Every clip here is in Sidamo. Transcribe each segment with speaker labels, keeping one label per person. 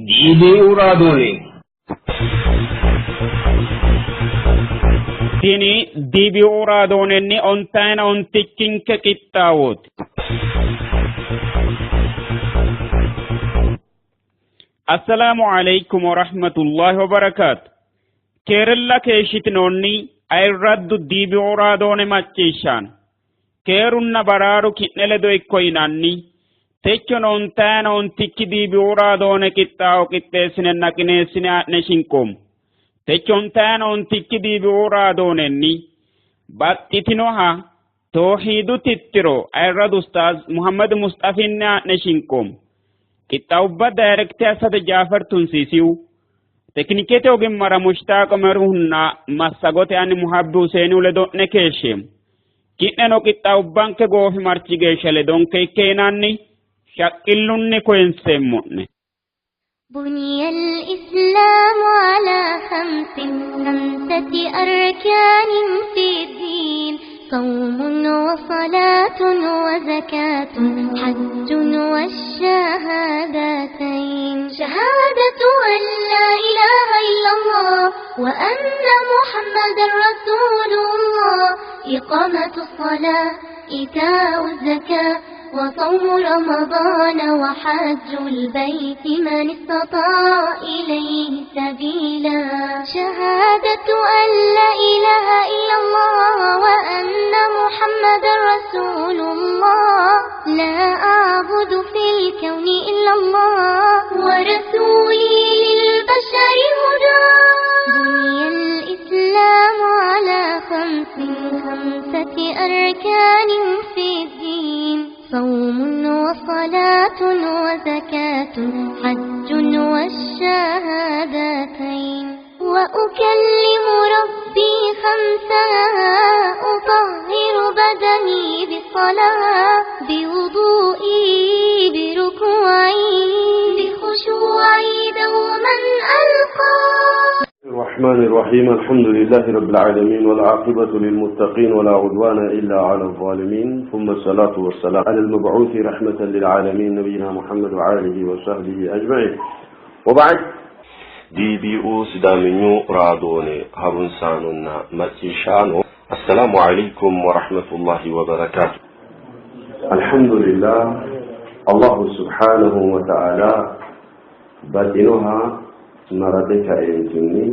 Speaker 1: DBU Radoone.
Speaker 2: Tini DBU raadoonenni ontayina ontikkinke qixxaawooti. Assalaamu alaikum warahmatullahi wabarakaatu. Keerella keeshshitinoonni ayirraddu DBU raadoone macciishshaan. Keerunna baraaru ki'ne ledo ikko yinanni techono ontayina ontikki DBU raadoone qixxaawo qixxeessinenna qineessine haa'ne shinqoommo. Techo ontayina ontikki DBU raadoonenni baxxitinoha toohiidu tittiro ayirradu ustaaz Muhammad Musxafinni haa'ne shinqoommo. Qixxaawubba daayirekte assate Jaafar Tunsiisiu tekinikete ogimmara Mushtaaq Umeruhunna massagote anni Muhabbi Huseeniu ledo'ne keeshsheemmo. Ki'neno qixxaawubbanke goofimarchi geeshsha ledonke ikke yinanni shaqqillunni koyinseemmo'ne.
Speaker 3: بني الإسلام على خمس، خمسة أركان في الدين: صوم وصلاة وزكاة، حج والشهادتين، شهادة أن لا إله إلا الله وأن محمد رسول الله، إقامة الصلاة، إيتاء الزكاة، وصوم رمضان، وحج البيت من استطاع إليه سبيلا. شهادة أن لا إله إلا الله وأن محمد رسول الله، لا أعبد في الكون إلا الله، ورسولي للبشر هدى. بني الإسلام على خمس، خمسة أركان في الدين: صوم وصلاة وزكاة، حج والشهادتين، وأكلم ربي خمسا، أطهر بدني بالصلاة، بوضوئي، بركوعي، بخشوعي دوما ألقى.
Speaker 4: الرحمن الرحيم. الحمد لله رب العالمين، والعاقبة للمتقين، ولا عدوان إلا على الظالمين، ثم الصلاة والسلام على المبعوث رحمة للعالمين نبينا محمد وآله وصحبه أجمعين، وبعد. DBU Sidaaminyu Raadoone harunsaanonna macciishshaano, assalaamu alaikum warahmatullahi wabarakaatu. Alhamdulillah, Allahu subhanahu wa ta'ala baxinoha marate kaeentinni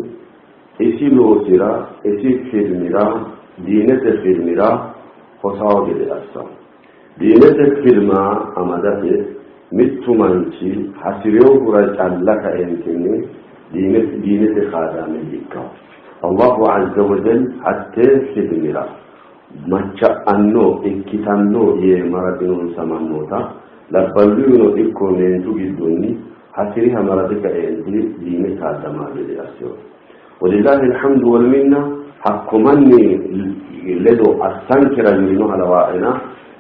Speaker 4: isi loosira, isi filmira, diinete filmira hosawo gede assa. Diinete filma amadate mittu manchi hasireyohura calla kaeentinni diinete kaadaame ikkawo. Allahu azza wa jal hattee filmira macha'anno ikkitanno yee maraxinonsa mannoota labballuyino ikko meentu giddonni hasiriha marate kaeenti diine kaadamaa gede assewo. Walillahi alhamdu wal minna, hakko manni ledo assankera yurinoha lawaa'ena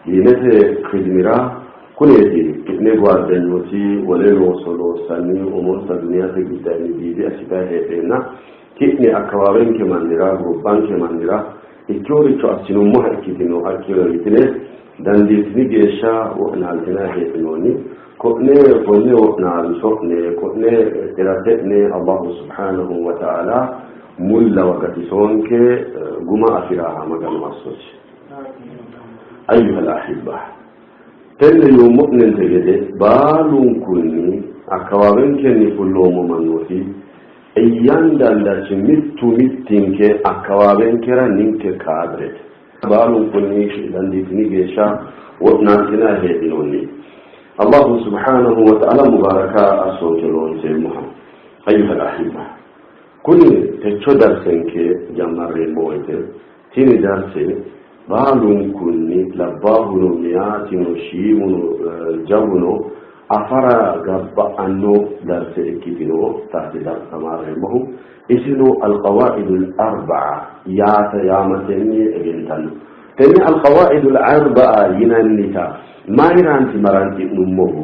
Speaker 4: diinete khidmira kuneeti ki'ne gwaaddanyooti wole looso loossanni umonsa duniyate giddanni biizi assitayi heedheenna ki'ne akkawaawenke mannira, gobbanke mannira ikkeworicho assinummoha ikkitino akkiro yitine dandiitini geeshsha wo'naaltinayi heedhinoonni. Ko'ne konne wo'naalso'ne, ko'ne xirate'ne Allahu subhanahu wa ta'ala mullawa gatisoonke, guma afiraaha Maganu assosi. Ayyuha al-ahibba, tenne yuummo'nente gede baalunkunni akkawaawenkenni fulloommo mannooti iyyandandachi mittu mittinke akkawaawenkera ninke kaadirete. Baalunkunni dandiitini geeshsha wo'naaltinayi heedhinoonni. Allahu subhanahu wa ta'ala mubaraka assoonke loonseemmoha. Ayyuha al-ahibba, kuni techo darsenke jammarreemmo woyte tini darse baalunkunni labbaahuno meyaatino shiimuno jawuno afara gabba'anno darse ikkitino taati tamaarreemmohu. Isino alqawaidu al-arba'a yaata yaamatenni egentanno. Tenne alqawaidu al-arba'a yinannita mayiraanti maranxi'nummohu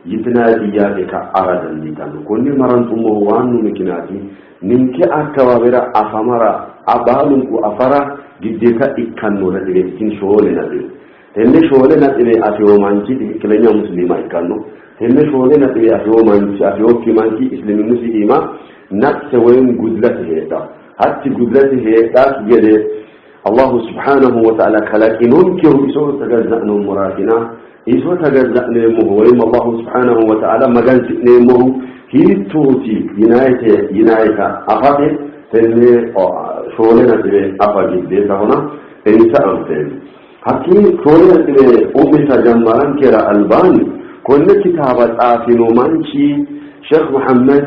Speaker 4: yitinayi xiyyaaqe ka'ara dandiitanno. Konne maranxummohu waannu mikinaati ninke akkawaawera afamara baalunku afara giddeeta ikkanno naxibe tini shoole naxibe. Tenne shoole naxibe afewo manchi tikikkilenya muslima ikkanno. Tenne shoole naxiwe afewo manchi afewokki manchi isliminnusi iima naqse woyim gudlate heedhawo. Hatti gudlate heedhaakki gede Allahu subhanahu wa ta'ala kalaqinonkehu iso tagazza'nommoraatina iso tagazza'neemmohu woyim Allahu subhanahu wa ta'ala magansi'neemmohu hiittooti yinayite yinayita afate tenne shoole naxiwe afa giddeetahona insa anfeemmo. Hakkii shoole naxiwe umisa jammarankera albaanni konne kitaaba xaafino manchi Sheikh Muhammad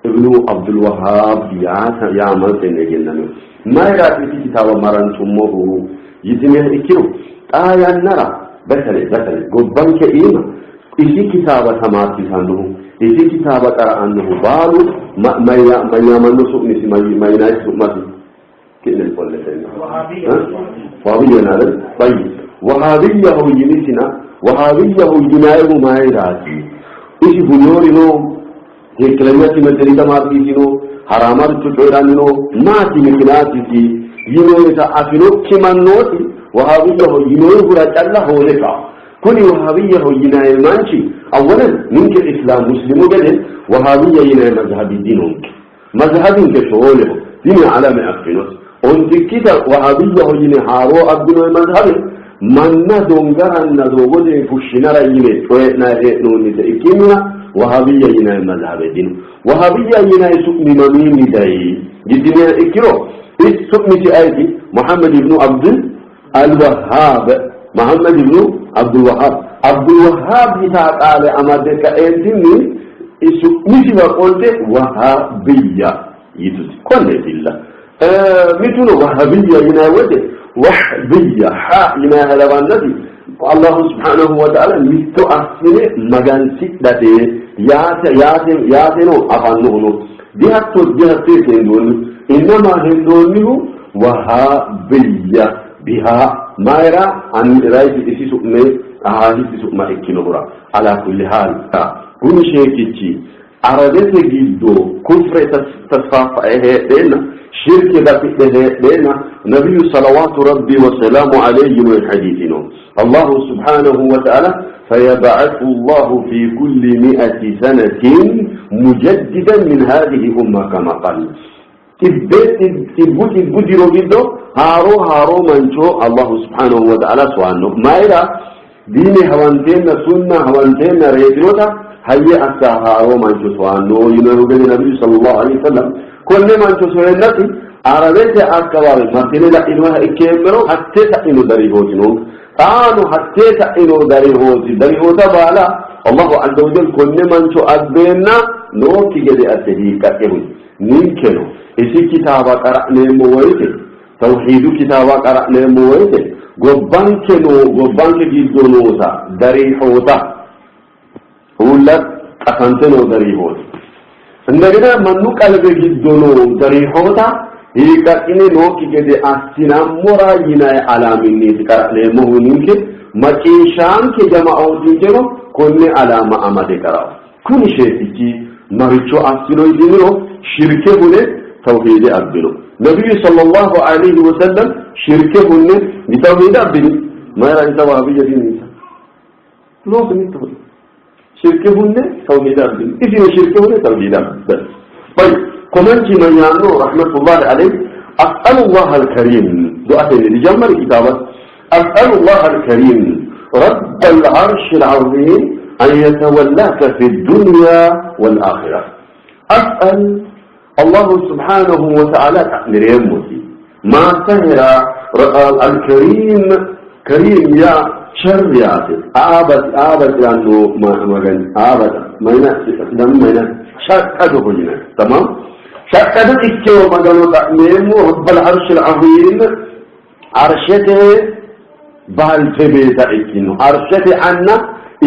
Speaker 4: ibnu Abdul Wahhab yaamantenni egennamino. Mayiraati isi kitaaba maranxummohu yitiniha ikkiro xaa yannara betele betele gobbanke iima isi kitaaba tamaarsiisannohu isi kitaaba qara'annohu baalu mayyaamanno su'misi mayinaayisi su'masi ki'ne qollete wahabiyya yinaaden tayyib wahabiyyaho yinisina wahabiyyaho yinaayihu mayiraati isi hunoorino ትክክለኛ ትምህርትን ተማርሲሲኖ haraamaricho coyi'ranni no maati mikinaatisi yinoyita afinokki mannooti wahabiyyaho yinoyihura calla hoole kao kuni wahabiyyaho yinayi manchi awwalan ninke islam muslimu gede wahabiyya yinayi mazhabi dinonke mazhabinke shooleho dini alame affinoti ontikkita wahabiyyaho yine haaroo abbinoyi mazhabe manna dongaranna doogote fushshinara yine coyi'nayi hee'noonnite ikkinnina wahabiyya yinayi mazhabe dino wahabiyya yinayi su'mi mamiinni dayi giddiniha ikkiro su'misi ayeti Muhammad ibnu Abdul Alwahhab Muhammad ibnu Abdul Wahhab Abdul Wahhab yitaa qaale amadde kaeentinni su'misiwa qolte wahabiyya yitusi konneetilla mituno wahabiyya yinayi woyte wahbiyya ha yinayiha lawannasi Allahu subhanahu wa ta'ala mitto assine magansidhate yaate yaate yaateno afannohuno dihatto dihatto yite hendoonni innama hendoonnihu wahabiyya biha mayira raisi isi su'me ahaahisi su'ma ikkinohura ala kulli haal kuni sheekichi Arabete giddo kufre tasfaffa'e heedheenna shirke batidhe heedheenna nabiyyu salawaatu rabbi wa salaamu alayhi yinoyi hadiisi no. Allahu subhaanahu wa ta'ala fayab'athu Allahu fi kulli mi'ati sanatin mujaddidan min haadhihi umma kama qal. Xibbe xibbu xibbu diro giddo haaro haaro mancho Allahu subhaanahu wa ta'ala sowaanno. Mayira? Diine hawanteenna sunna hawanteenna reyitinota hayye assa haaro mancho sowaanno yinohu gede Nabiyyu sallallahu alayhi wa sallam konne mancho soyeennasi Arabete akkawaawe martine la'inoha ikkeemmero hatte sa'ino darihooti noonka. Xaano hattee sa'ino darihooti darihoota baala Allahu azza wa jal konne mancho abbeenna nookki gede asse hiiqqaqqe huni. Ninkeno isi kitaaba qara'neemmo woyte, tawhiidu kitaaba qara'neemmo woyte gobbanke noo gobbanke giddo noota darihoota uulla qasante noo darihoota indegena mannu qalbe giddo noo darihoota hiiqqaqqine nookki gede assinammora yinayi alaaminniiti qara'neemmohu ninke macciishshaanke jama'ootinkeno konne alaama amade qara'o. Kuni sheekichi maricho assino yitiniro shirke hune tawhiide abbino. Nabiyyu sallallahu alayhi wa sallam shirke hunne tawhiide abbini. Mayira insa wahabiyya dininsa? Loosu mittoho. Shirke hunne tawhiide abbini. Isino shirke hune tawhiide abbini. Bas. Tayyib. Ko manchi mayyaanno rahmatullahi alayhi as'alullah al-karim du'atenni dijammari kitaabas as'alullah al-karim rabb al-arsh al-azim an yatawallaka fi dunya wal akhirah. As'al Allah subhanahu wa ta'ala xa'mireemmosi maassahera al-karim karim yaa sharri yaate aabati aabati yaanno magani aabata mayina sidaamu mayina shaqqadoho yinanni tamam shaqqado ikkewo magano xa'meemmo rabbal arshil azim arshete baaltebeeta ikkino arshete anna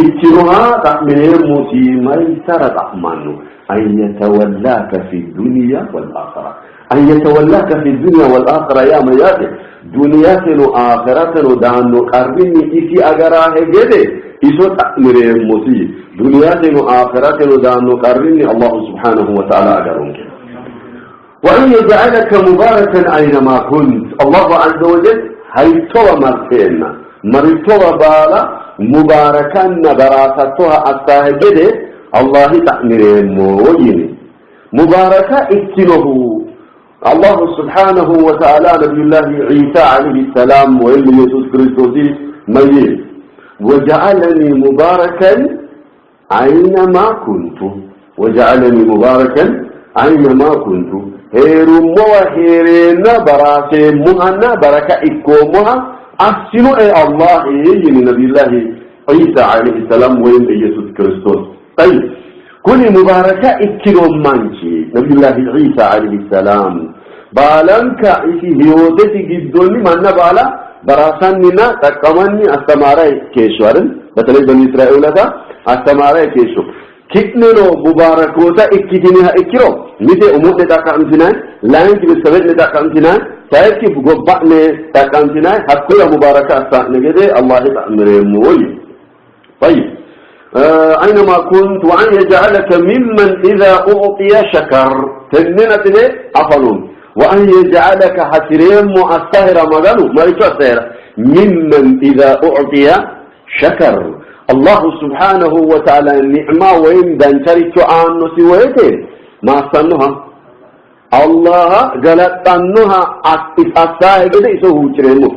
Speaker 4: ikkinoha xa'mineemmosi mayitara xa'manno an yatawallaka fi dunya wal akhirah an yatawallaka fi dunya wal akhirah yaa mayyaate duniyateno akhirateno daanno qarrinni isi agarahe gede iso xa'mireemmosi duniyateno akhirateno daanno qarrinni Allahu subhanahu wa ta'ala agaronke. Wa an yaj'alaka mubarakan aynama kunt Allahu azza wa jal hayittowa marteenna marittowa baala Mubaarakanna baraasattoha assaahe gede Allahi xa'mireemmo yini. Mubaaraka ikkinohu Allahu subhaanahu wa ta'ala Nabiyullahi Iisa alayhi salaam ወይም ኢየሱስ ክርስቶስ መይ ወጀዐለኒ ሙባረከን አይነማ ኩንቱ፣ ወጀዐለኒ ሙባረከን አይነማ ኩንቱ፣ heerummowa heereenna baraaseemmohanna baraka ikkoommoha assinoe Allah yini Nabiyullahi Iisa alayhi salaam ወይም ኢየሱስ ክርስቶስ። ጠይብ፣ kuni mubaaraka ikkino manchi Nabiyullahi Iisa alayhi salaam baalanka isi hiyootesi giddonni manna baala baraasanninna xaqqamanni aስተማራይ keeshsho አይደል? በተለይ በኒ እስራኤል አስተማራይ keeshsho። Ki'neno mubarakoota ikkitiniha ikkiro mite umo'ne xaqqa'mitinay, layinki ቤተሰብ'ne xaqqa'mitinay, sayikki gobba'ne xaqqa'mitinay, hakkuya mubaraka assa'ne gede Allah xa'mireemmo yi። طيب، أينما كنت وأن يجعلك ممن إذا أعطي شكر، تننت أفنون وأن يجعلك حسرين مؤسهر مغانو ما يتوسهر ممن إذا أعطي شكر. الله سبحانه وتعالى نعمة وإن دانشرك آنو سويته ما أستنوها الله غلطنوها أساه كده يسوه تريمو.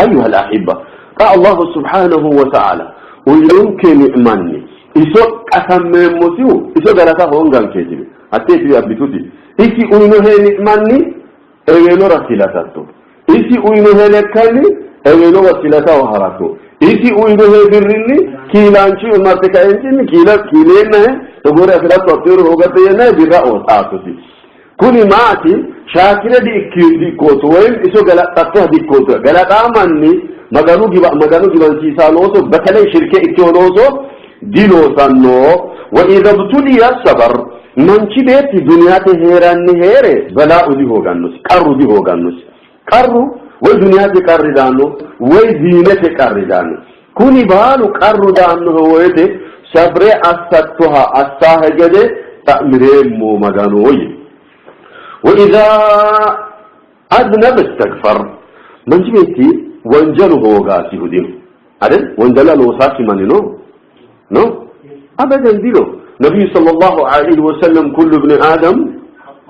Speaker 4: أيها الأحبة، قال الله سبحانه وتعالى ويمكن نعماني iso qasammeemmosihu iso galata hoongankeeti hatteeti abbituti isi uyinohe ni'manni eweelora silatatto, isi uyinohe lekkanni eweelowa silataho haratto, isi uyinohe birrinni kiilaanchi marte kaentinni kiila kiileennahe togoore afiratto hatteero hoogatte yeennahe birra aattosi. Kuni maati? Shaakire dikkooto ወይም iso galaxxattoha dikkooto። Galaxaamanni maganu giba maganu gibansiisaa looso በተለይ shirke ikkeo looso diloosanno. ወኢዘ ብቱሊያ ሰበር፣ manchi beetti duniyate heeranni heere balaa'u dihoogannosi, qarru dihoogannosi. Qarru ወይ duniyate qarri daanno ወይ diinete qarri daanno. Kuni baalu qarru daannohe woyte sabre assattoha assaahe gede xa'mireemmo magano yi። ወኢዛ አዝነበ እስተግፈር፣ manchi beetti ወንጀሉ hoogaasihu dino አይደል? ወንጀላ loosaakki manni no no abadan dino። ነቢዩ ሰለላሁ ዐለይሂ ወሰለም ኩሉ ብን አደም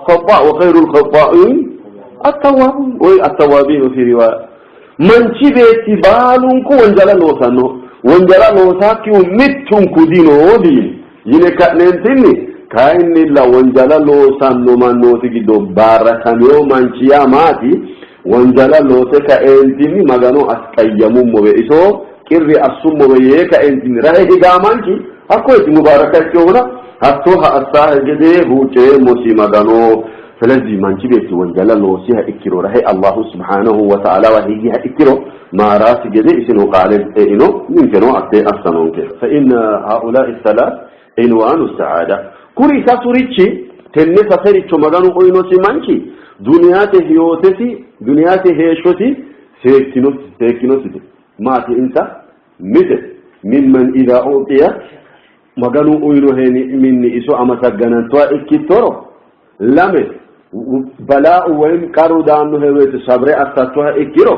Speaker 4: ኸጣእ ወኸይሩል ኸጣኢን አተዋቡን ወይ አተዋቢን ፊ ሪዋያ። Manchi beetti baalunku wonjala loosanno, wonjala loosaakkihu mittunku dino diin yine ka'neentinni, kayinnilla wonjala loosanno mannooti giddo baarrasameyo manchi yaa maati? Wonjala loose kaeentinni magano asqayyamummowe iso qirri assummowe yee kaeentinni rahe higaa manchi hakkoyeti mubaaraka ikkehura hattooha assaahe gede huucceemmosi magano። ስለዚህ manchi beetti wonjala loosiha ikkiro rahe Allahu subhanahu wa ta'ala wa higiha ikkiro maaraasi gede isino qaale eino ninkeno atte assanonke። فإن هؤلاء الثلاث عنوان السعادة፣ kuri sasurichi tenne sasericho maganu uyinosi manchi duniyate hiyootesi duniyate heeshshosi seekkinosite. Maati insa? Mite mimman idha u'tiya, maganu uyinohe ni'minni iso amasagganantoha ikkittoro; lame, balaa'u ወይም qarru daannohe woyte sabre assattoha ikkiro;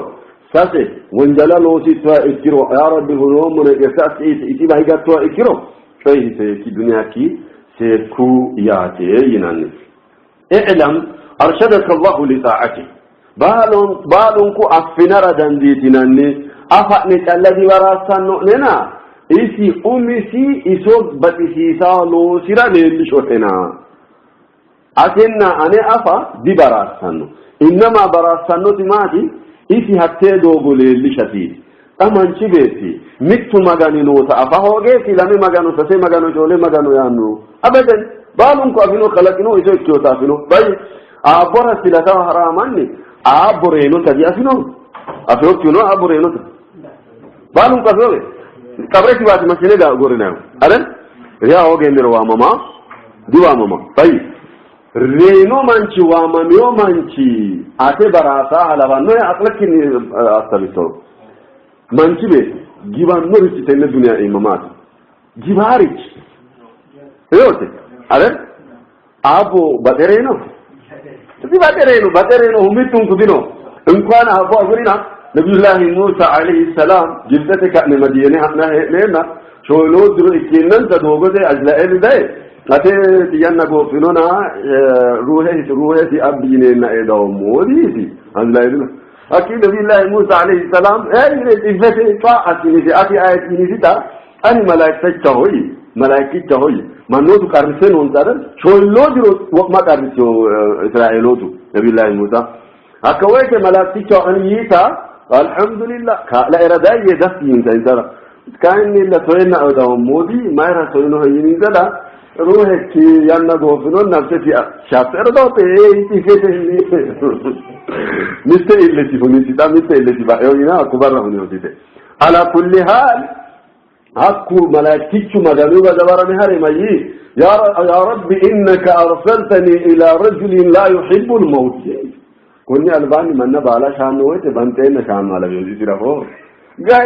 Speaker 4: sase, wonjala loosittoha ikkiro yaa rabbi hunoommone qirsa isiba higattoha ikkiro coyi seekki duniyakki seekku yaate yinanni። اعلم أرشدك الله لطاعته፣ baalunku affinara dandiitinanni afa'ne calla dibaraasanno'nena isi umisi iso baxisiisaa loosira leellishohena. Atenna ane afa dibaraassanno, innamaa baraassannoti maati? Isi hattee doogo leellishasiiti. Xa manchi beetti mittu magani noota afa hoogeeti lame magano, sase magano, shoole magano yaanno. Abadan, baalunku afino, kalaqino iso ikkeota afino. Bay aabbora silatawa haraamanni aabbo reenota diafino? Afiyokkiuno aabbo reenota baalunku afinoge qabresi baati masine gorinayo አይደል? ያ hoogeeniro waamama diwaamama. Tayyib, reeno manchi waamamiyo manchi ate baraasaa halafanno aqlakkinni assabittoro. Manchi beetti gibannorichi tenne duniyaa iima maati gibaarichi yote አይደል? አቦ baxe reeno di baxe reeno, baxe reenohu mittunku dino። እንኳን አቦ አጉሪና Nabiyullahi Musa alayhi salam Gibxete ka'ne Madiyene ha'na hee'neenna shooloo diro ikkeennansa doogote Azlaa'eel daye ate yanna goofinona ruuhesi abbi yineenna eedawoommo yiisi Azlaa'eelino. Hakkii Nabiyullahi Musa alayhi salam xifete co'a assinisi ati ayeti yinisita ani malaayiktichaho yii malaayiktichaho yii mannootu qarrisse noonsa አይደል shooloo diro wo'ma qarriseyo Israa'elootu Nabiyullahi Musa hakka woyte malaayiktichaho ani yiita alhamdulillah kaa'laera daye das yiinsa insara kayinni illa soyenna odawommoti mayra soyinohe yininsada ruuhekki yanna goofino nafsesi shaffero doote xifetenni mitte illesi hunisita mitte illesi ba'eo yina hakku barra hunihosite ala kulli haal hakku malaayiktichu Maganuba dabarame hare mayyi ya rabbi innaka arsaltani ila rajulin la yuhibbu al-maut konni albaanni manna baala shaanno woyte banxeenna shaanno alawiyosisira ho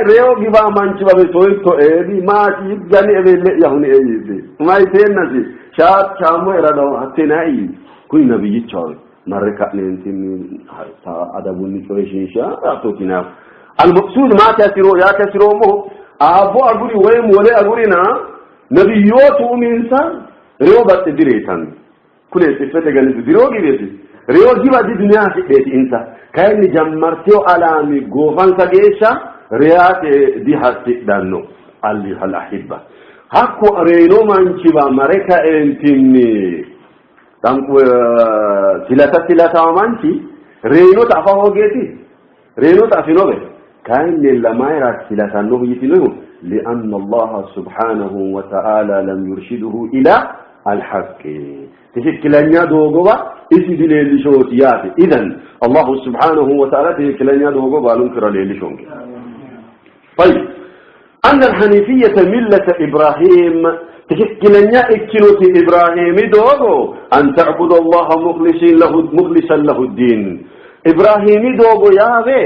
Speaker 4: reyo giba manchi babe soyitto eedi maati gani ebelle'ya huni ee yiisi mayiteennasi shaammo erado hattenai kuni nabiyyichaho marre ka'neentinni adabunni coyishiinsha hattotina almaqsuud maati hasiro yaate hasiroommohu aabbo aguri woyim wole agurina nabiyyootu uminsa reyo baxxe direetanno kune xiffete ganisu diroo gibeeti reyo giba di duniyaa hasidheeti insa kayinni jammarteyo alaami goofansa geeshsha reyaate dihasidhanno ayyuhal ahibba hakku reyino manchiwa mare kaentinni silata silatawa manchi reyinota afa hoogeeti reyinota afinobe kayinni mayra silatannohu yitinohu lianna allaha subhanahu wa ta'ala lam yurshiduhu ila alhaqqi ትክክለኛ doogowa isi dileellishooti yaate idan allahu subhanahu wa ta'ala ትክክለኛ doogo baalunkira leellishonke طيب أن الحنيفية ملة إبراهيم تككلنيا إكنوتي إبراهيم دوغو أن تعبد الله مخلصا له الدين إبراهيم دوغو ياغي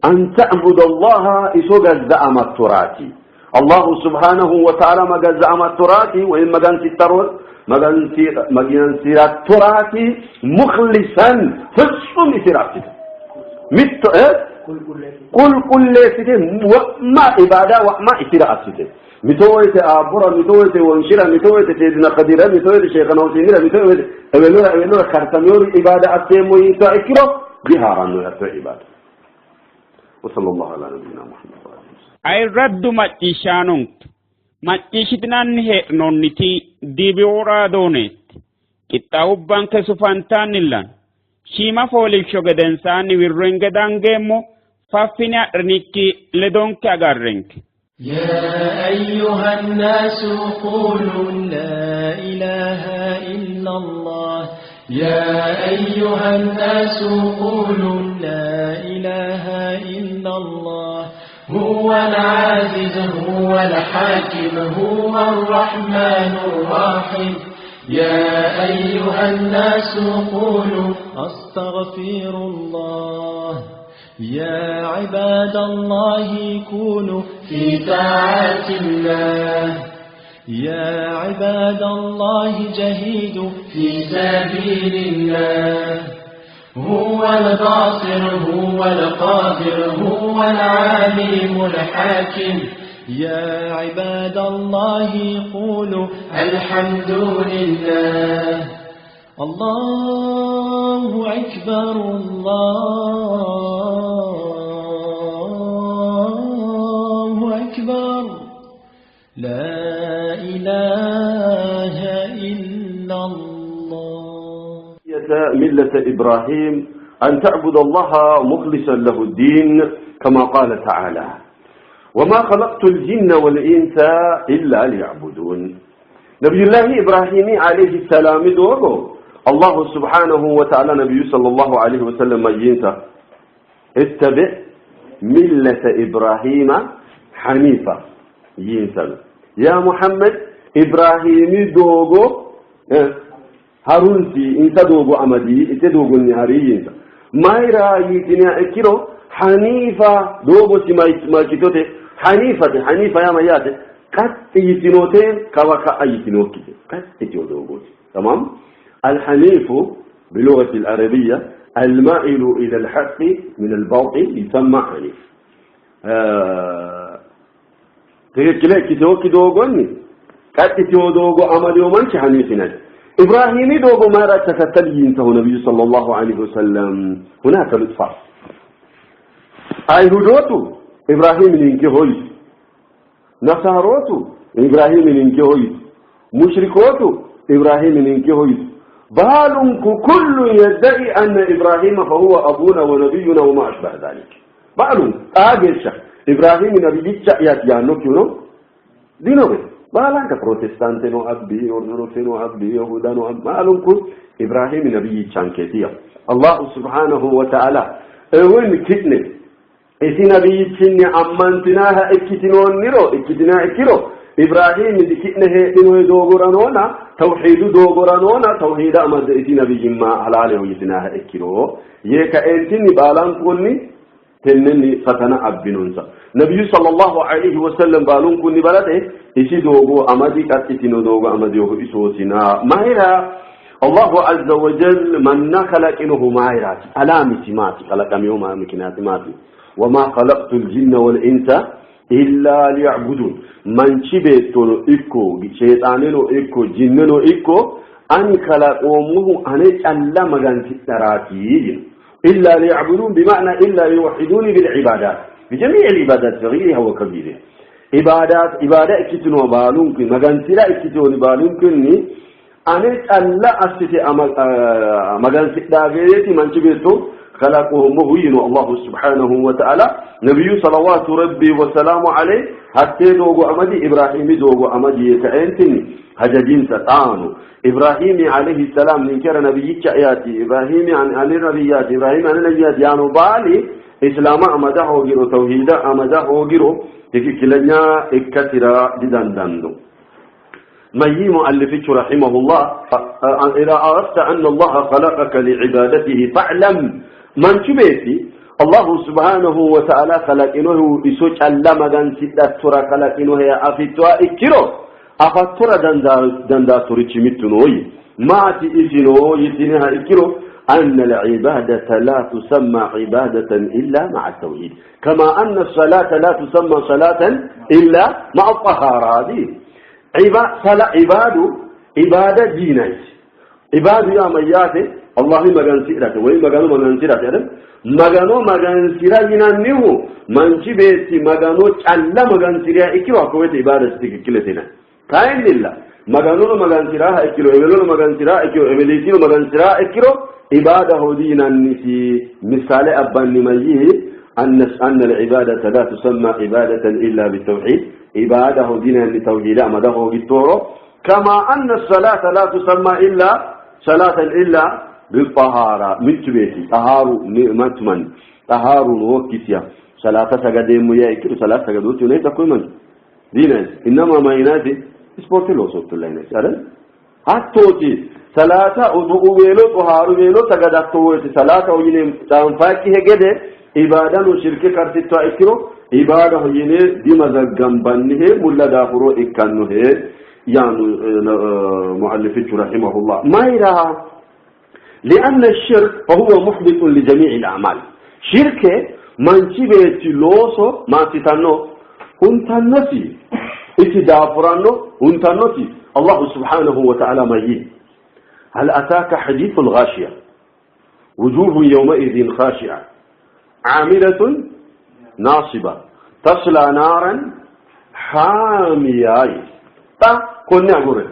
Speaker 4: أن تعبد الله إسوغ الزعم التراتي الله سبحانه وتعالى ما زعم التراتي وإن ما كان سترون ما كان التراتي مخلصا فصم إسراتي مت قل قل ليسته وما عبادة وما إسراتي متويت أبورا متويت ونشرا متويت سيدنا خديرة متويت شيخنا وسيدنا متويت أولورا كرتميور عبادة أتيمو يتأكلو بها رانو يتو عبادة وصلى الله على نبينا محمد وعلى آله وسلم.
Speaker 2: Ayirraddu macciishshaanonke macciishshitinanni hee'noonniti diibiyu raadooneeti qixxaawubbanke sufantaannillan shiima fooliishsho gedensaanni wirro hinge dangeemmo faffine adhinikki ledonke agarrenke.
Speaker 1: يا أيها الناس قولوا لا إله إلا الله يا أيها الناس قولوا لا إله إلا الله هو العزيز هو الحاكم هو الرحمن الرحيم يا أيها الناس قولوا أستغفر الله يا عباد الله كونوا في طاعة الله يا عباد الله جهيدوا في سبيل الله هو الباصر هو القادر هو العليم الحاكم يا عباد الله قولوا الحمد لله الله أكبر الله أكبر لا إله إلا الله.
Speaker 4: ملة إبراهيم أن تعبد الله مخلصا له الدين كما قال تعالى وما خلقت الجن والإنس إلا ليعبدون. نبي الله إبراهيم عليه السلام دوره الله سبحانه وتعالى نبي صلى الله عليه وسلم ينسى اتبع ملة إبراهيم حنيفة ينسى يا محمد إبراهيم دوغو هارونسي إنسى دوغو أمدي إنسى دوغو النهاري ينسى ما يرايتنا إكيرو حنيفة دوغو سما كتوتي حنيفة حنيفة يا مياتي قد يتنوتين كوكا يتنوكي قد يتنوكي تمام. الحنيف بلغة العربية المائل إلى الحق من الباطل يسمى حنيف. Tikikkile ikkiteokki doogonni qaxxitewo doogo amadewo manchi haniif yinanni. Ibrahiimi doogo mayra takattali yinsahu nabiyyu sallallahu alaihi wasallam hunaka lutfa. Ayhudootu Ibrahiimi ninkeho yitu. Nasaarootu Ibrahiimi ninkeho yitu. Mushrikootu Ibrahiimi ninkeho yitu. Baalunku kullu yadda'i anna Ibrahima fahuwa abuna wa nabiyyuna wa ma ashbaha dhalik. Baalunku xaa geeshsha Ibrahiimi nabiyyicha'yaati yaannokkihu no? Dino be. Baalanka Protestanteno abbi, Ortodokseno abbi, Yahudano abbi, baalunku Ibrahiimi nabiyyichankeeti yawo. Allahu subhanahu wa ta'ala ewin ki'ne isi nabiyyichinni ammantinaaha ikkitinoonniro ikkitinaa ikkiro Ibrahiimi ki'ne heedhinohe doogora noona tawhiidu doogora noona tawhiida amadde isi nabiyyimma halaaleho yitinaaha ikkiro yee kaeentinni baalankunni tennenni fatana abbinonsa. Nabiyyu sallallahu alayhi wasallam baalunkunni balaxe isi doogo amadi qaxxitino doogo amadinohu isootina. Mayira Allahu azza wa jal manna kalaqinohu mayiraati? Alaamisi maati? Kalaqamino mikinaati maati? Wama khalaqtu ljinna wal insa illa liya'budun. Manchi beettono ikko sheexaaneno ikko jinneno ikko ani kalaqoommohu ane calla magansidharaati yino. إلا ليعبدون بمعنى إلا ليوحدوني بالعبادات بجميع العبادات صغيرها وكبيرها. عبادات عبادة اكتنو بالونك مغانسلا اكتنو بالونك أنا ألا أستي مغانسلا غيرتي من تبيتو خلقهم مهين الله سبحانه وتعالى. نبي صلوات ربي وسلامه عليه حتى دوغو أمدي إبراهيم دوغو أمدي يتعينتني هجدين ستانو إبراهيم عليه السلام ننكر نبيك آياتي إبراهيم عن النبيات إبراهيم عن النبيات يعني بالي إسلام أمده غيره توحيد أمده غيره تككلنا إكثر ددان داندو. مي مؤلفك رحمه الله إذا عرفت أن الله خلقك لعبادته فاعلم من تبيتي الله سبحانه وتعالى خلقنه إسوك ألا مغان سيدة خلقنه يا أفتوا إكرو أفترى دندا تريتي متنوي ما تئذنو يتنها إكرو أن العبادة لا تسمى عبادة إلا مع التوحيد كما أن الصلاة لا تسمى صلاة إلا مع الطهارة. دي عبادة دينات عبادة يا مياتي الله مغان سيرته وي مغانو مغان سيرته مغانو مغان سيرا ينانيو منشي بيتي مغانو چالا مغان سيرا إكرو أكويت عبادة تككلتنا كاين لله مغانو مغان سيرا إكرو إبلو مغان سيرا إكرو إبليسينو مغان سيرا إكرو عبادة دينا النسي مثال أبان نميه أن العبادة لا تسمى عبادة إلا بالتوحيد عبادة دينا لتوحيد أمده بالتورو كما أن الصلاة لا تسمى إلا صلاة إلا بالطهارة متبيتي طهار نعمة من طهار وكسيا صلاة سجدين ميا إكرو صلاة سجدوت ينيت كل من دينا إنما ما ينادي سبورت لو صوت الله ينادي أرن هاتوتي صلاة وضوء ويلو طهار ويلو سجدت صلاة وينم تنفاكي هجده عبادة وشرك كرتت إكرو عبادة يني دمزق جنبنه ملا دافرو إكانه يعني مؤلفه رحمه الله ما يرى لأن الشرك فهو محبط لجميع الأعمال. شرك من تبيت لوسو ما تتنو هنتنسي اتدافرانو هنتنسي. الله سبحانه وتعالى مجيد هل أتاك حديث الغاشية وجوه يومئذ خاشعة عاملة ناصبة تصلى نارا حامية. كنا نقول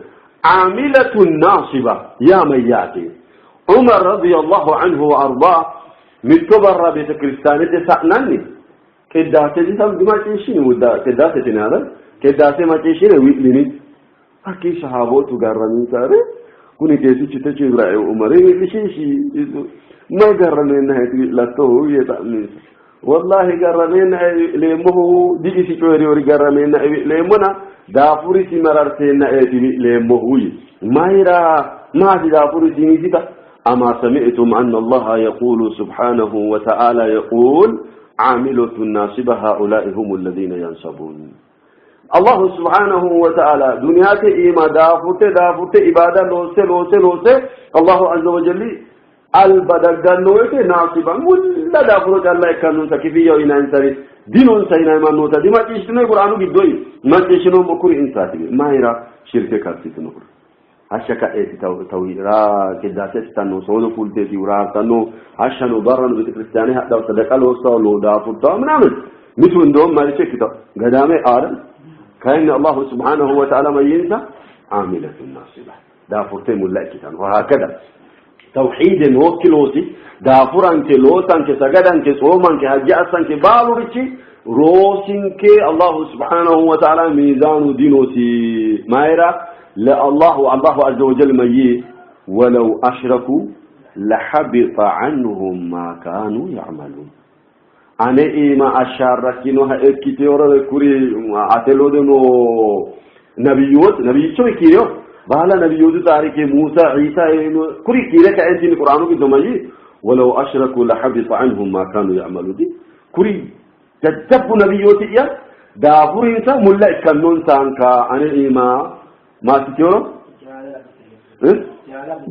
Speaker 4: عاملة ناصبة يا مياتي. عمر رضي الله عنه وأرضاه متبرى بيت كريستانيتي سأنني كداتي تم ما تشيني ودا كداتي تنادى كداتي ما تشيني ويلني أكيد صحابته قرروا ساري كوني كيسي تشي إبراهيم عمر لشيشي ما قررنا لا يتأمين والله قررنا ليمه دي سيكوري وري قررنا ليمنا دافوري سمررتنا ليمه ما يرى ما في دافوري سينيزيتا. أما سمعتم أن الله يقول سبحانه وتعالى يقول عاملة الناصبة هؤلاء هم الذين ينصبون. الله سبحانه وتعالى دنياك إيما دافورت دافورت إبادة لوسه لوسه لوسه الله عز وجل البدل نويته ناصبا ولا دافورت الله يكنون سكفية وإن أنسري Dinonsa yinanni mannoota dimacciishshitinoyi Qur'aanu giddoyi? Macciishshinoommo kuri insaati. Mayira shirke karsitinohura? Hashsha ka'eeti tawhiidira qiddaase assitanno, soodo fulteeti raartanno, hashshano barrano beetekiristiyaane hadhawo, sadaqa loossawo, daafurtawo ምናምን mitu እንደውም ማለቼ ikkitaw ገዳሜ አይደል kayinni Allahu subhanahu wa ta'ala mayyinsa amilatun nasiba daafurte mulla ikkitan وهكذا tawhiide nookki loosi daafuranke loosanke sagadanke soomanke hajja assanke baalurichi roosinke Allahu subhanahu wa ta'ala miizaanu dinosi mayra لله الله عز وجل مي ولو أشركوا لحبط عنهم ما كانوا يعملون أنا إما أشاركينوها إكتيورا كوري أتلودنو نبيوت نبيوت كيريو بالا نبيوت تاريخ موسى عيسى كوري كيرا كأنتي القرآن كدمي ولو أشركوا لحبط عنهم ما كانوا يعملون دي كوري تتب نبيوت إيا دافورينسا ملا إكنون سانكا أنا إما ما تتيورو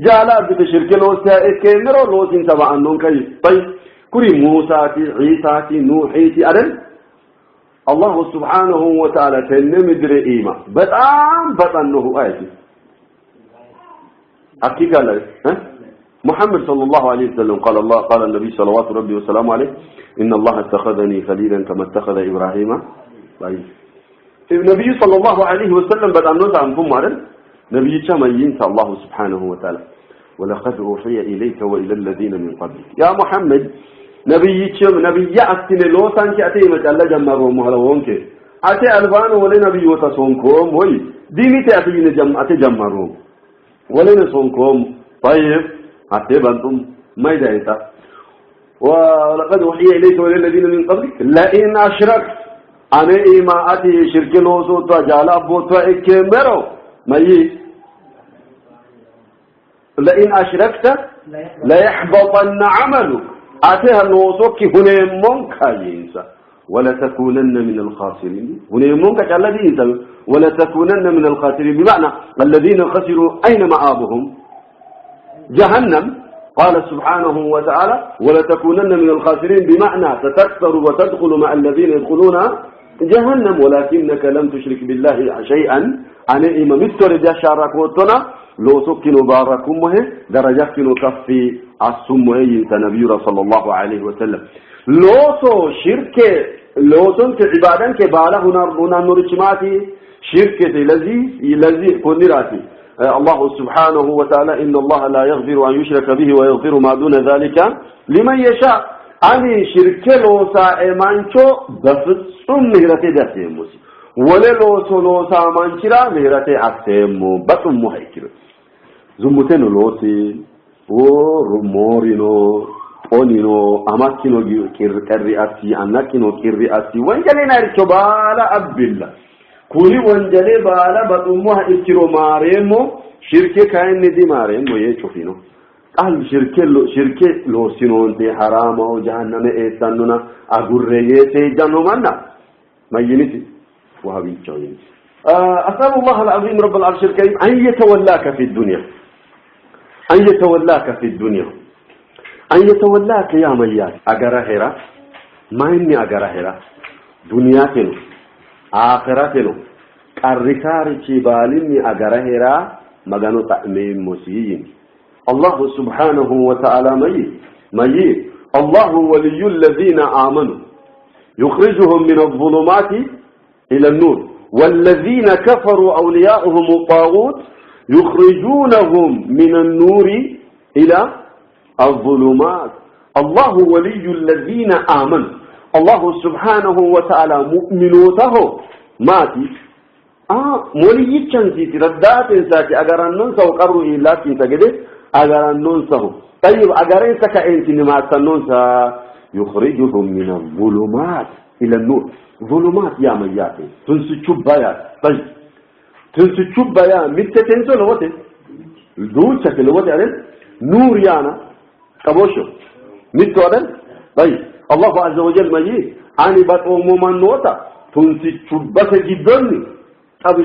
Speaker 4: جالا بتشرك لوسا إكنرو لوسين سبع عنهم كي طيب كوري موسى تي عيسى تي نوح تي أدل الله سبحانه وتعالى تنمدر إيما بتام بطنه آيتي أكيد قال ها محمد صلى الله عليه وسلم قال الله قال النبي صلوات ربي وسلامه عليه إن الله اتخذني خليلا كما اتخذ إبراهيم. طيب النبي صلى الله عليه وسلم بدأ نوزع عن فم نبي كما ينسى الله سبحانه وتعالى ولقد أوحي إليك وإلى الذين من قبلك يا محمد نبي كم نبي يأتي لوسان كأتي مجلة جمعهم هلوونك أتي ألفان ولا نبي وتصونكم وي ديني تأتي نجم أتي جمعهم ولا نصونكم. طيب أتي بنتم ما يدعيتا ولقد أوحي إليك وإلى الذين من قبلك لئن أشركت أنا إما أتي شرك لوسو تجعل أبو تأكمرو ما يي لئن أشركت ليحبطن عملك أتيها الوصوك هنا منك ينسى ولتكونن من الخاسرين. هنا منك الذي ينسى ولتكونن من الخاسرين بمعنى الذين خسروا أين مآبهم؟ جهنم. قال سبحانه وتعالى ولتكونن من الخاسرين بمعنى ستكثر وتدخل مع الذين يدخلون جهنم ولكنك لم تشرك بالله شيئا. أنا إما مستر جشارك وطنا لو سكن باركمه درجة كفي السمه نبي صلى الله عليه وسلم لو سو شرك لو سنك عبادان كبالا هنا هنا نورشماتي شركة الذي الذي كنراتي الله سبحانه وتعالى إن الله لا يغفر أن يشرك به ويغفر ما دون ذلك لمن يشاء. أني شرك لوسا إيمانشو بفصم مهرتي دسيموسي ولا لوسو لوسا مانشرا مهرتي أسيمو بطم مهيكرو زمتين لوسي ورمورينو أونينو أماكينو كرئاسي أناكينو كرئاسي وانجلينا ركبالا أبلا كوني وانجلي بالا بطموها إكرو ماريمو شركة كاين دي ماريمو يشوفينو قال شركة لو شركة لو سينونتي حرامه جهنم إيسانونا أقرية سيجانو منا ما ينسي وهابي تشويني. أسأل الله العظيم رب العرش الكريم أن يتولاك في الدنيا أن يتولاك في الدنيا أن يتولاك يا ميات أجرهرة ما إني أجرهرة دنياتنا آخرتنا قرساري بالني أجرهرة مجانو تأمين مسيين. الله سبحانه وتعالى مي الله ولي الذين آمنوا يخرجهم من الظلمات إلى النور والذين كفروا أولياؤهم الطاغوت يخرجونهم من النور إلى الظلمات. الله ولي الذين آمنوا الله سبحانه وتعالى مؤمنوته ماتي ولي تشنسي ردات ساكي أجرنون سو قروا إلا كنت أجرنون سو طيب أجرين سكا إنت ما سنون يخرجهم من الظلمات إلى النور. ظلمات يا مياتي تنسي بيا طيب تنسي بيا متى تنسو لوتي دوتك لوتي عليه نور يانا قبوشو متى عليه طيب الله عز وجل ما يي أني بقوم من نوتا تنسي بس جدني طب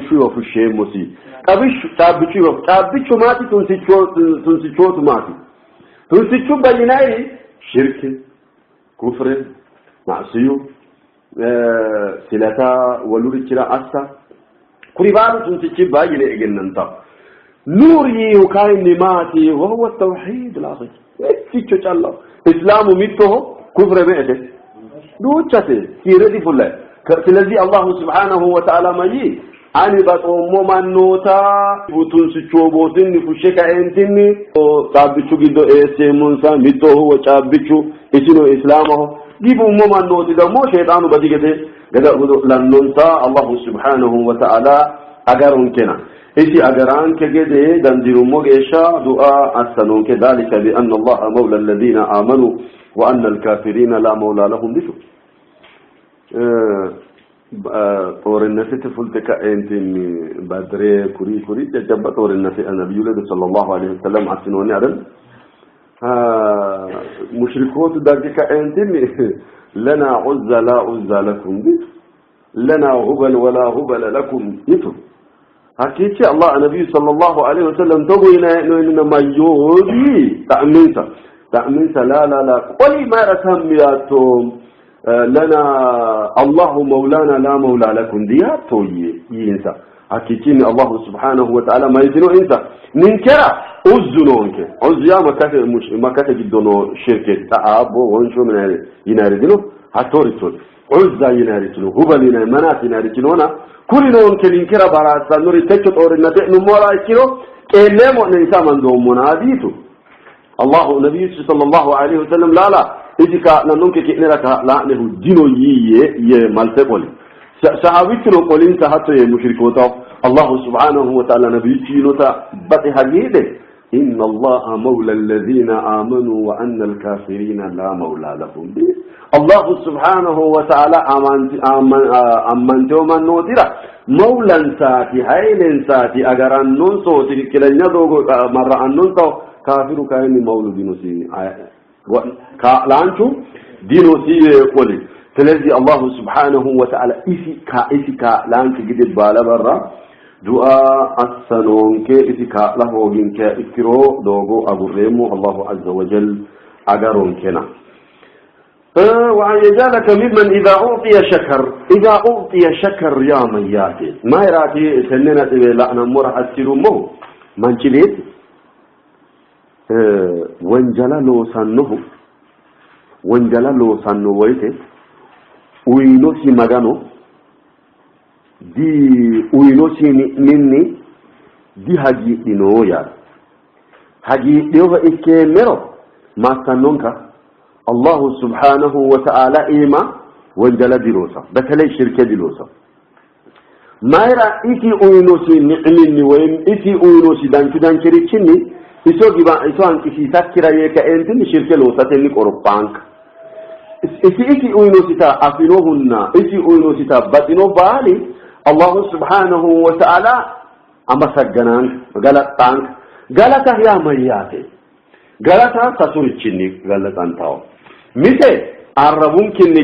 Speaker 4: شو في الشيء مسي طب شو ماتي تنسي شو ماتي تنسي بيناي شرك كفر Macsiyu silata wolurichira assa kuri baalu tunsichi baay'ee egennanta nuur yiihu kayinni maati? وهو التوحيد العظيم mitticho calla islaamu mittoho kufre me'ete duuchate kiire difullayi. ስለዚህ አላሁ ስብሓነሁ ወተዓላ mayyi ani baxoommo mannoota tunsicho bootinni fushshe kaentinni caabbichu giddo eesseemmonsa mittoho caabbichu isino islaamaho gibummo mannooti ደግሞ ሸይጣኑ badi gede gada godo'lannonsa allahu subhanahu wa ta'ala agaronkena isi agaranke gede dandiinummo geeshsha du'a assanonke ذلك بأن الله مولى الذين آمنوا وأن الكافرين لا مولى لهم ditu ጦርነት fulte ka'eentinni badree kuri kuri jajjabba ጦርነት ነብዩ ledo sallallahu alaihi wasallam assinoonni አይደል mushrikoota dagge ka'eentinni لنا عزى لا عزى لكم لنا هبل ولا هبل لكم yitu hakkiichi Allah ነብዩ sallallahu alaihi wasallam togo yinanna mayyoodi ta'minsa ta'minsa la la la qoli mayra sammiyaatto لنا الله مولانا لا مولى لكم دياتو ينسى حكيتني الله سبحانه وتعالى ما يتنو انسى ننكرا عزنونك عز يا مكة مش مكة جدونو شركة تعابو وانشو من يناردنو هتوريتو عزا يناردنو هبل ينار منات يناردنونا كلنونك ننكرا براسا نوري تكت اورنا تأنو مولا يكيرو كلمو ننسى من دوم مناديتو الله نبي صلى الله عليه وسلم لا لا isi kaa'lannonke ki'nera kaa'laa'nehu dino yiiyye yee malte qoli sahabichuno qolinsa hatto yee mushrikootaho allahu subhanahu wa ta'ala nabiyyichu yiinota baxe hagiidhe inna allaha mawla alladhina amanu wa anna alkafirina la mawla lahum allahu subhanahu wa ta'ala ammanteo mannootira mawlansaati haylensaati agarannonsooti ትክክለኛ doogo marra'annonsaho kaafiru kayinni mawlu dinosi kaa'laanchu dinosi yee qoli ስለዚህ አላሁ ስብሓነሁ ወተዓላ isi kaa'laanke gede baala barra du'a assanonke isi kaa'la hooginke ikkiro doogo agurreemmo allahu azza wajal agaronkena وأن يجعلك ممن إذا أعطي شكر إذا أعطي شكر يا مياتي ما يراتي سننا لأنا مرح أسيرمه من شبيت ወንጀላ loosannohu wonjala loosanno woyte uyinosi magano di uyinosi ni'minni dihagiidhino yaate hagiidhinoha ikkeemmero massannonka allahu subhanahu wa ta'ala iima wonjala diloosa በተለይ ሽርኬ diloosa mayra isi uyinosi ni'minni ወይም isi uyinosi danchu danchirichinni iso giba iso hanqisiisakkira yee ka'eentinni shirke loosatenni qorophaanka isi isi uyinosita afinohunna isi uyinosita baxino baali allahu subhanahu wa ta'ala amasagganaanka galaxxaanka galata yaa mayyaate galata sasurichinni galaxantawo mise arrabunkinni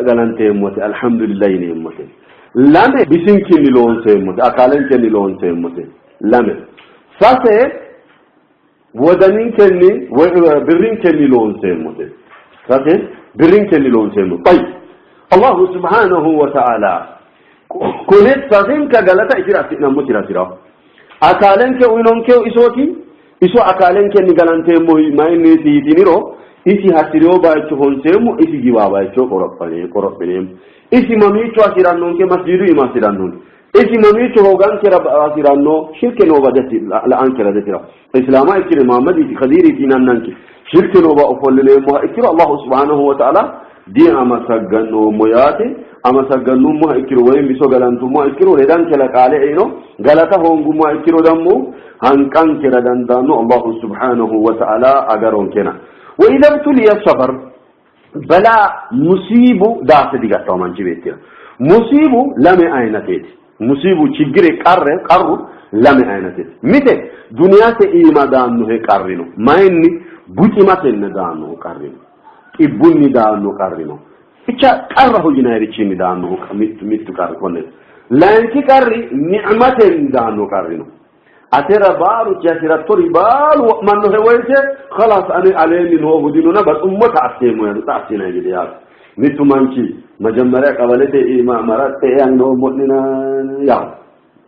Speaker 4: galanteemmote alhamdulillah yineemmote lame bisinkinni loonseemmote akaalenkenni loonseemmote lame sase wodaninkenni birrinkenni loonseemmote sase birrinkenni loonseemmo طيب allahu subhanahu wa ta'ala kune sasenka galata isira assi'nammo tirasira akaalenke uyinonkehu isooti iso akaalenkenni galanteemmo mayinniiti yitiniro isi hasirewo bayicho honseemmo isi giwaa bayicho qorophineemmo isi mamiicho hasirannonke masjidu ima hasirannonke isi mamiicho hoogankera hasiranno shirke nooba la'ankera desira islaama ikkine muhammadiiti khadiiriiti yinannanke shirke nooba ofollineemmoha ikkiro allahu subhanahu wa ta'ala diamasagganoommo yaate amasaggannummoha ikkiro woyim iso galantummoha ikkiro ledankela qaale eino galata hoongummoha ikkiro dammo hanqankera dandaanno allahu subhanahu wa ta'ala agaronkena ወኢዘ ብቱልየ ሰበር በላ ሙሲቡ ዳስ digattaw manchi beettira musibu lame aynateeti musibu ችግር ቀረ ቀሩ lame aynateeti mite duniyate iima daannohe qarri no mayinni buximatenni daannohu qarri no xibbunni daanno qarri no ብቻ qarraho yinayirichinni daannohu mittu mittu qarri konne layinki qarri ni'matenni daanno qarri no atera baalu hasirattori baalu wo'mannohe woyte خلاص ane aleenni noohu dinona baxummota asseemmo yaate xa assinay gede yaate Mittu manchi መጀመሪያ ቀበሌ መረጥ ያነው ሞጥና ያው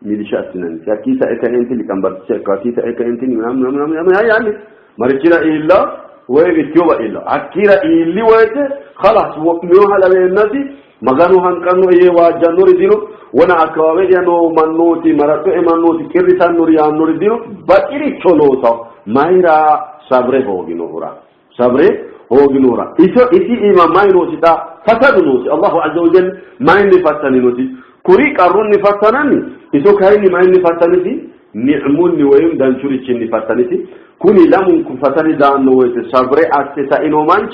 Speaker 4: ሚሊሻ አስነን ያኪሳ እከእንቲ ሊቀንበርቻ ካኪሳ እከእንቲ ምናምን ምናምን ምናምን ያኒ መርችራ ኢላ ወይ ኢትዮባ ኢላ አኪራ ኢሊ ወይተ خلاص ወቅሚው ሀለበነቲ መጋኑ ሃንቀኑ እየ ዋጃኑ ሪዲኑ ወና አካባቢ ያኖ ማኖቲ መረጡ ማኖቲ ቅሪታን ኑሪ ያኑ ሪዲኑ በቂሪ ቾሎታ ማይራ ሰብሬ ሆግኖራ ሰብሬ ሆግኖራ ኢሶ ኢሲ ኢማ ማይኖሲታ ፈተኑሲ አላሁ ዐዘ ወጀል ማይን ፈተኑሲ ኩሪ ቀሩን ፈተነኒ ኢሶ ካይኒ ማይን ፈተኑሲ ኒዕሙኒ ወይም ዳንቹሪችን ፈተኑሲ ኩኒ ለሙን ኩፈተኒ ዳኑ ወይተ ሰብሬ አስተሳ ኢኖ ማንቺ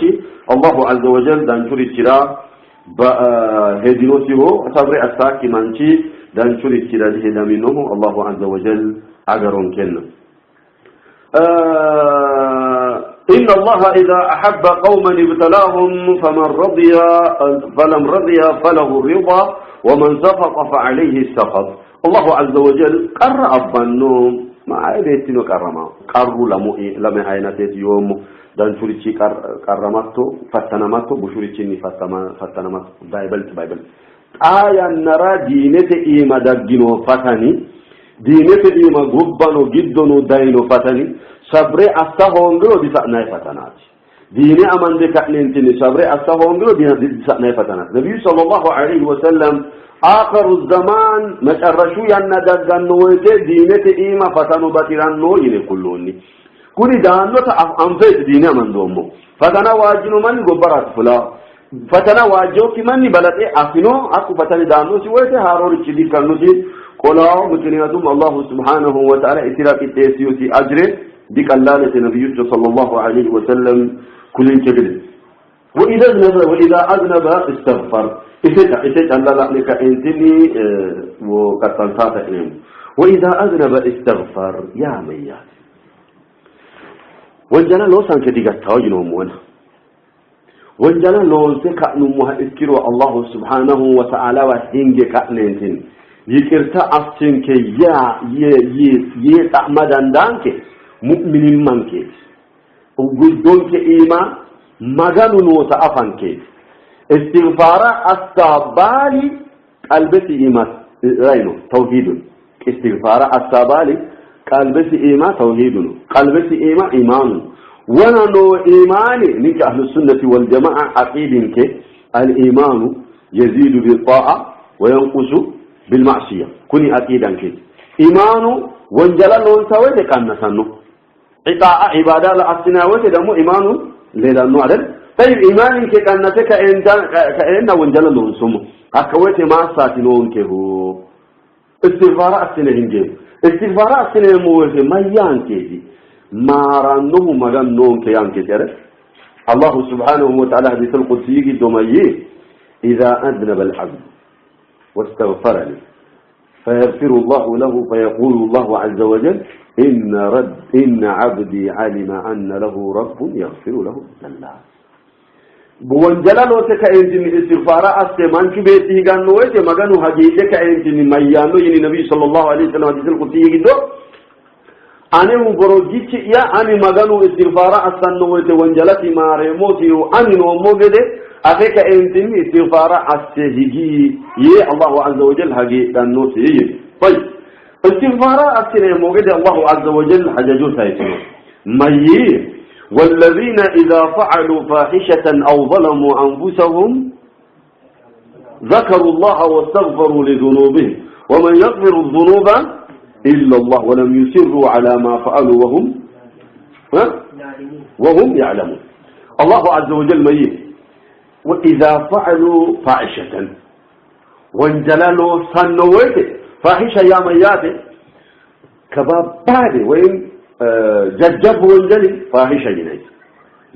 Speaker 4: አላሁ ዐዘ ወጀል ዳንቹሪችራ በሄዲኖሲሆ ሰብሬ አሳኪ ማንቺ ዳንቹሪችራ ዲሄዳሚኖሁ አላሁ ዐዘ ወጀል አገሮን ከነ إن الله إذا أحب قوما ابتلاهم فمن رضي فلم رضي فله الرضا ومن سخط فعليه السخط. الله عز وجل قرأ النوم ما عيبتنو قرما قروا لم عينتي يوم دانشوريتشي قرماتو فتنماتو بشوريتشي فتنماتو بايبلت بايبلت آيا نرى دينته إيما دقنو فتني دينته إيما غبانو جدنو داينو فتني صبر أستهونغلو ديسأنا فتنات ديني أمان دكأنتني صبر أستهونغلو ديسأنا فتنات. نبي صلى الله عليه وسلم آخر الزمان مشرشو يندقن ويته دينته إيما فتنو بطرانو يني كلوني كوني دانو أنفيت ديني أمان دومو فتنا واجنو من قبرات فلا فتنا واجو كمن بلد أفنو أكو فتني دانو سويته هاروري تشدي كنوسي قولاو مكنياتهم الله سبحانه وتعالى اتراك التيسيوتي أجره ديك اللالة نبي صلى الله عليه وسلم كل كبير. وإذا أذنب استغفر إسيت الله لك انتني وقتلتات إليهم. وإذا أذنب استغفر يا ميات وانجلا لو سانك ديك التواجنهم وانا وانجلا لو سكأنمها إذكروا الله سبحانه وتعالى وحينك كأنتن يكرتا أفتنك يا يا يا يا تعمدان دانك مؤمن منك وجدونك إيما مغانو نوتا أفنك استغفار السابالي قلبتي إيما رأينو توحيد استغفار السابالي قلبتي إيما توحيد قلبتي إيما إيمان ونانو إيماني نك أهل السنة والجماعة عقيدك الإيمان يزيد بالطاعة وينقص بالمعصية كوني عقيدك إيمان وانجلال وانساوي كان نسانو عطاء عبادة لأسناوي دمو إيمان لدانو عدل. طيب إيمانك كان نتك كأن وانجلال وانسمو أكويت ما ساتنون كهو استغفار أسنهن استغفار أسنه موه ما يانكي ما رانه مغنون كيانكي تعرف الله سبحانه وتعالى حديث القدسي دميه إذا أذنب العبد واستغفرني فيغفر الله له فيقول الله عز وجل إن عبدي علم أن له رب يغفر له الذنوب. بوانجلال وتكأنتني استغفار أستمان كبيته قالوا ويته مغانو حقيقة كأنتني ميانو يني نبي صلى الله عليه وسلم حديث القدسي يقول أنا مبروجيتش يا أنا مغانو استغفار أستنو ويته وانجلتي ما ريموتي وأني نومو أخيك أنتني استغفار أستهجي يا الله عز وجل حقيقة نوتي. طيب استغفار أستني موجد الله عز وجل حججو سايتنو مي والذين إذا فعلوا فاحشة أو ظلموا أنفسهم ذكروا الله واستغفروا لذنوبهم ومن يغفر الذنوب إلا الله ولم يصروا على ما فعلوا وهم يعلمون. الله عز وجل مي وإذا فعلوا فاحشة وانجلالوا سنويته فاحشة يا مياته كباب بعد وين ججب وانجلي فاحشة جناي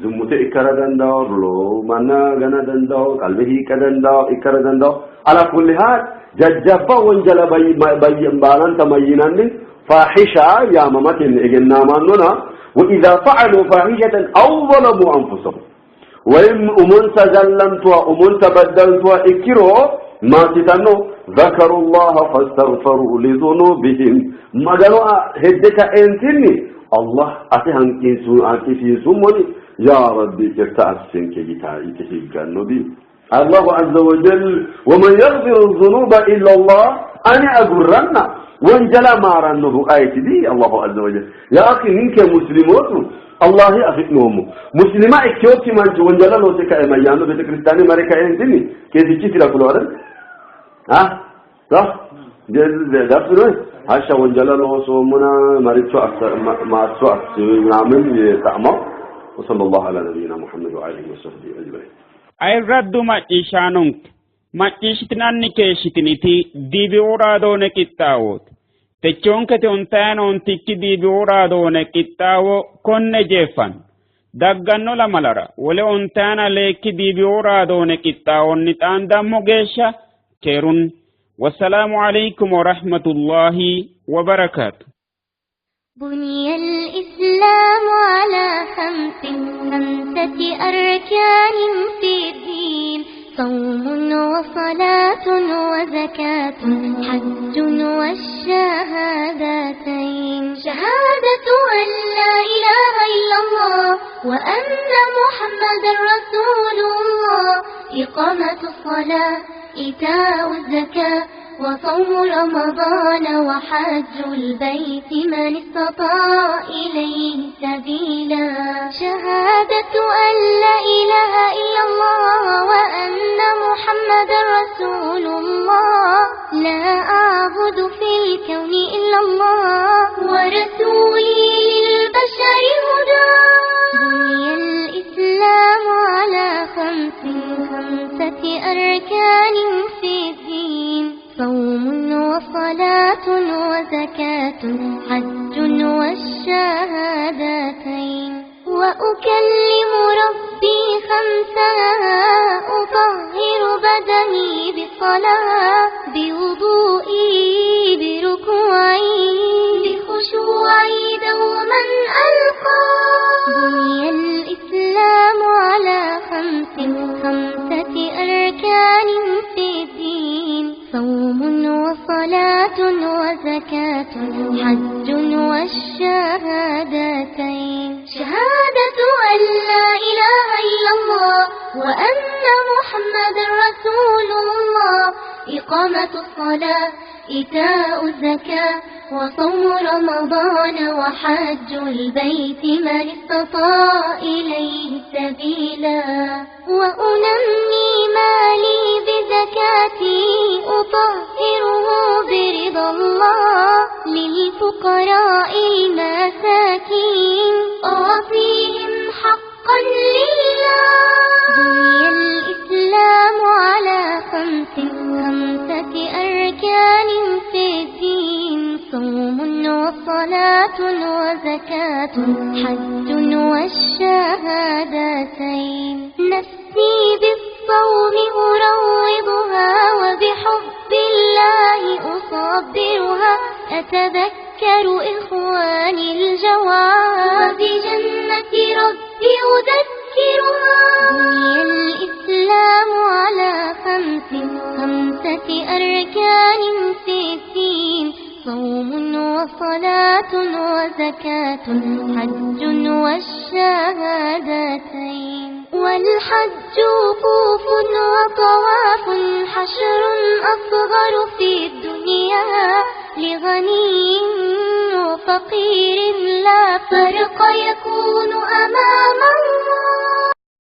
Speaker 4: زمته إكرا دندو رلو منا غنا دندو قلبه كدندو إكرا دندو على كل حال ججب وانجل بي بي بالان تمينان فاحشة يا ممتن إجنا مانونا. وإذا فعلوا فاحشة أو ظلموا أنفسهم وإن أمنت زلمتوا أمنت بدلتوا إكروا ما تتنو ذكروا الله فاستغفروا لذنوبهم ما قالوا هدك أنتني الله أتهن كيسون أكيسون يا ربي كرتأسن كجتاي كهيجانو دي. الله عز وجل ومن يغفر الذنوب إلا الله أنا أقرنا وانجلا مارنه آية دي الله عز وجل يا أخي منك مسلمات الله أخذنهم مسلمة اكيوتي من وانجلا لو تكا إميانو بيت كريستاني مريكا إنتني كيف تشتري كل ها صح ده هاشا وانجلا لو سومنا مريتو ما سو ምናምን የጣዕማው وصلى الله على نبينا محمد وآله وصحبه أجمعين.
Speaker 2: Ayirraddu macciishshaanonke macciishshitinanni keeshshitiniti diibi'u raadoone qixxaawooti. Techonkete ontaayinoontikki diibi'u raadoone qixxaawo konne jeeffanno. Dagganno lamalara wole ontaayina leekki diibi'u raadoone qixxaawonni xaandammo geeshsha keerunni. Wassalaamu alaikum warahmatullahi wabarakaatu.
Speaker 3: بني الإسلام على خمس، خمسة أركان في الدين، صوم وصلاة وزكاة، حج والشهادتين، شهادة أن لا إله إلا الله وأن محمد رسول الله، إقامة الصلاة، إيتاء الزكاة، وصوم رمضان وحج البيت من استطاع إليه سبيلا. شهادة أن لا إله إلا الله وأن محمد رسول الله، لا أعبد في الكون إلا الله، ورسولي للبشر هدى. بني الإسلام على خمس، خمسة أركان في الدين، صوم وصلاة وزكاة، حج والشهادتين، وأكلم ربي خمسا، أطهر بدني بالصلاة، بوضوئي بركوعي بخشوعي دوما ألقى. بني الإسلام على خمس، خمسة أركان في الدين، صوم وصلاة وزكاة، حج والشهادتين، شهادة أن لا إله إلا الله وأن محمد رسول الله، إقامة الصلاة، إيتاء الزكاة، وصوم رمضان وحج البيت من استطاع إليه سبيلا. وأنمي مالي بزكاتي، أطهره برضا الله، للفقراء المساكين أعطيهم حقا لله. بني الإسلام على خمس، خمسة أركان في الدين، صوم وصلاة وزكاة، حج والشهادتين، نفسي بالصوم أروضها، وبحب الله أصبرها، أتذكر إخواني الجواب، وبجنة ربي أذكرها. بني الإسلام على خمس، خمسة أركان في الدين، صوم وصلاة وزكاة، حج والشهادتين، والحج وقوف وطواف، حشر أصغر في الدنيا، لغني وفقير لا فرق يكون أمام